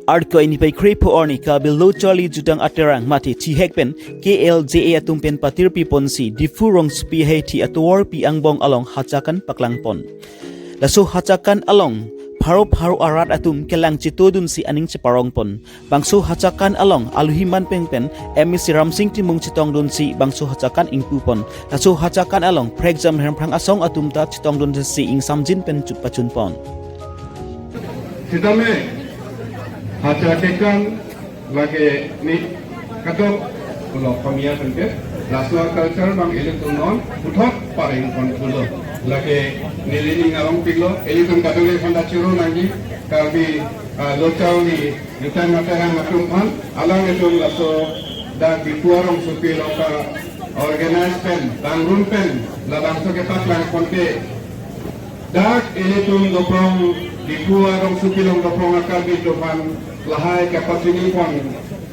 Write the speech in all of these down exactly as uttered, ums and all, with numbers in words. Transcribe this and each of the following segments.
Arko ini pai kre pho arni Karbi Lo Charli Jutang Aterang mate chihek pen K L J A atum pen patirpi ponsi Diphu rongsopi haithi atovarpi angbong along hachakan paklang pon. Laso hachakan along pharo pharo arat atum kelang chitodunsi aning cheparong pon. Bangso hachakan along aluhi manpeng pen M A C Ramsing Timung chetongdunsi bangso hachakan ingpu pon. Laso hachakan along prekjam Hemphrang asong atum ta chetongdunsi ingsamjin pen chupachun pon. Sitame hachakekan lake ne kadokave pulo komiya tangke laso culture abang ilitum non puthot pareng pon pulo. Lake neli ning arong pilo, ilitum kadokave aphan ta choro nangji, Karbi, ah, Lo Charli Jutang Aterang atum aphan, alanglitum laso dak Diphu arongsopi along ka-organize pen, pangrum pen, labangso kepaklang ponte. Dak ilitum doprong, Diphu arongsopi along doprong a-Karbi atum aphan lahai kapachini pon,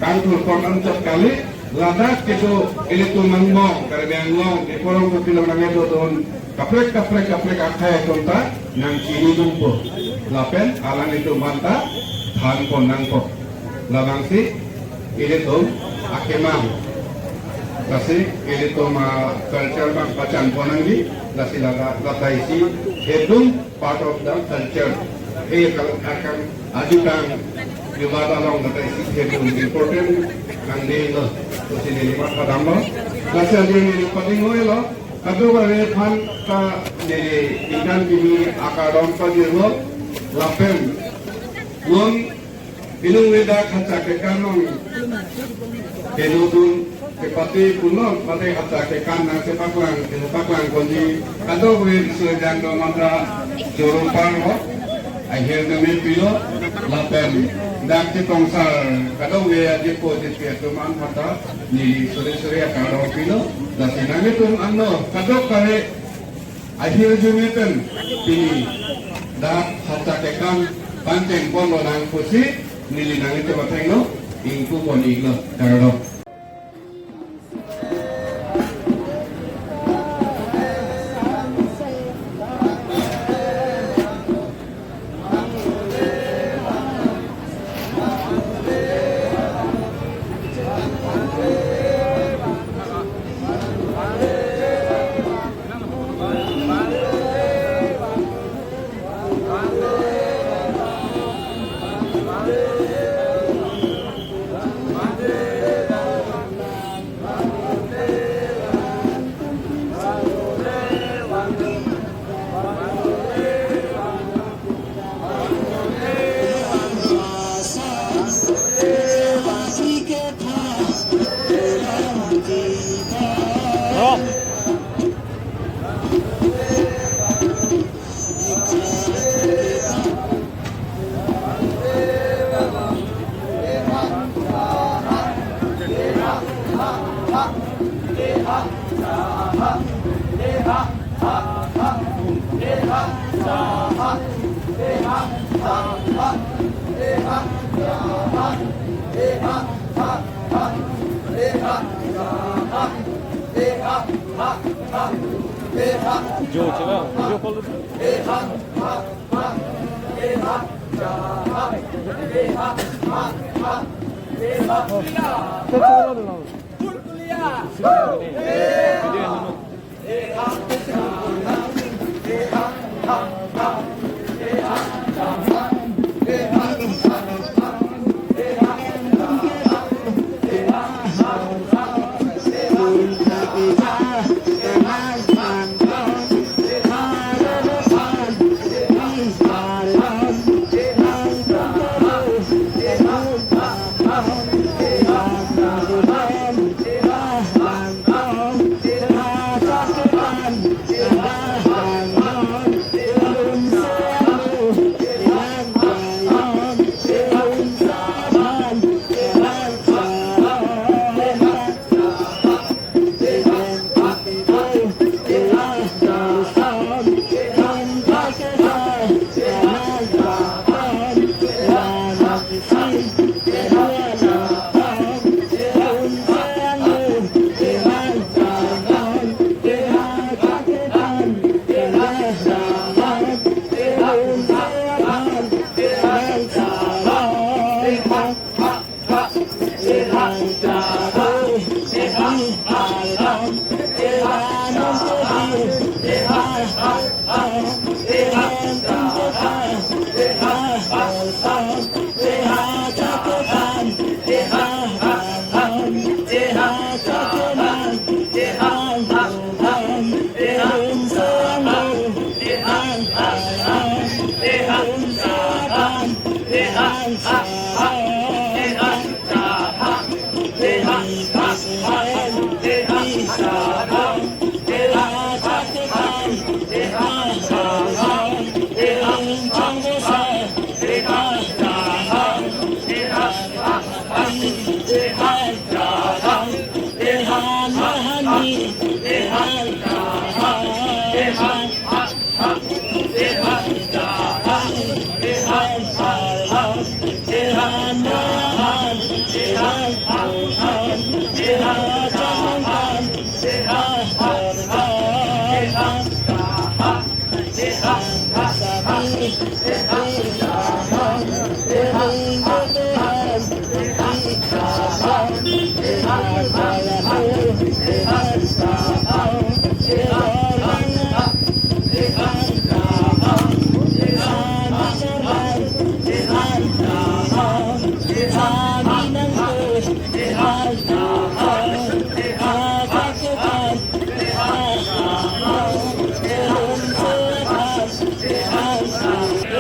kangthur pon anchot kali, ladak kedo ilitum angbong, Karbi Anglong, Diphu arongsopi along nangkedodun kaprek kaprek kaprek akhei atum ta nangchinidunpo. Lapen alanglitum aphan ta than pon nangpo. Labangsi ilitum akemang. Lasi ilitum a-culture abang pachan pon nangji, lasi lata, lata isi hedun part of the culture. He kal akan ajutang debat along lata isi hedun important nangdelo. Lasi neli matha damlo. Lasi aji neli pating-oi lo. Kadokave aphan ta neli ingkan kimi akardom pajirlo lapen non inut ave dak hachakekan along kedodun kepate punon mate hachakekan nangchepaklang, chepaklang ponji kadokave sejang do mata choro parlo. Ahirjume pilo lapen dak chetongsar kadokave ajipo ajipi atum aphan ta neli sore sore akardom pilo. Lasi nanglitum anlo kadokave ahirjume pen pini dak hachakekan pangcheng ponlo nang pusi neli nanglitum athengno ingpu pon iklo, kardom.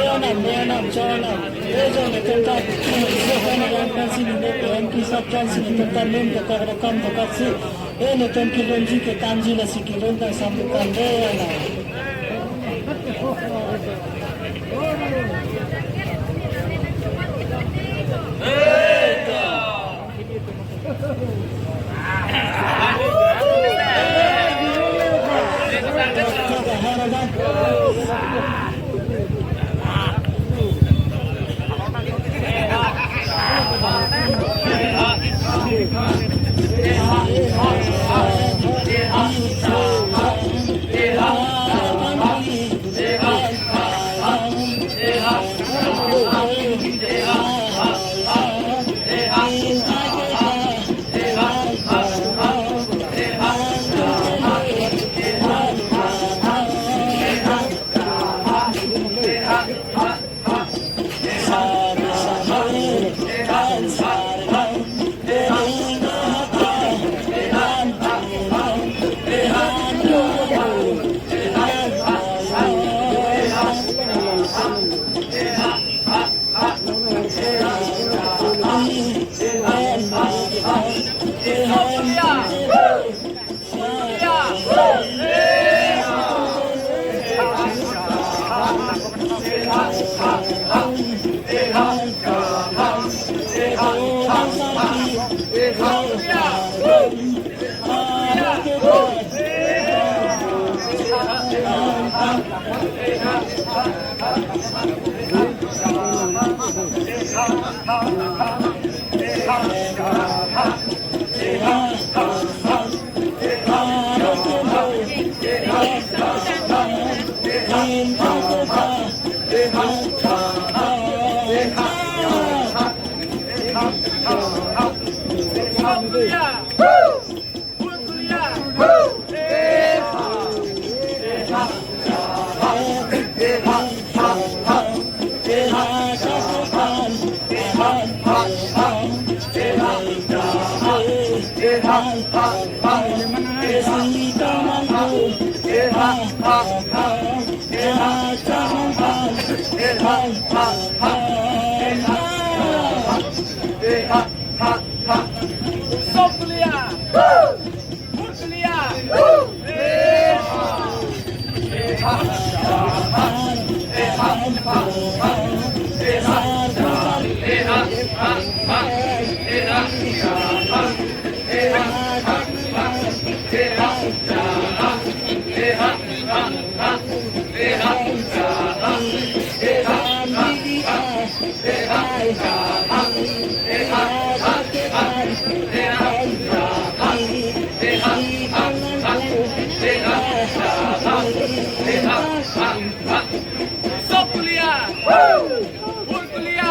Enam, enam, chonam. Ejo netum ta, ejo netum ta, M P sahab chonsi netum ta, nem ta, kakam ta, kaksi. E netum kelunji ke kanji lasi kelun ta sambukan de na. Sokulia! Burkulia!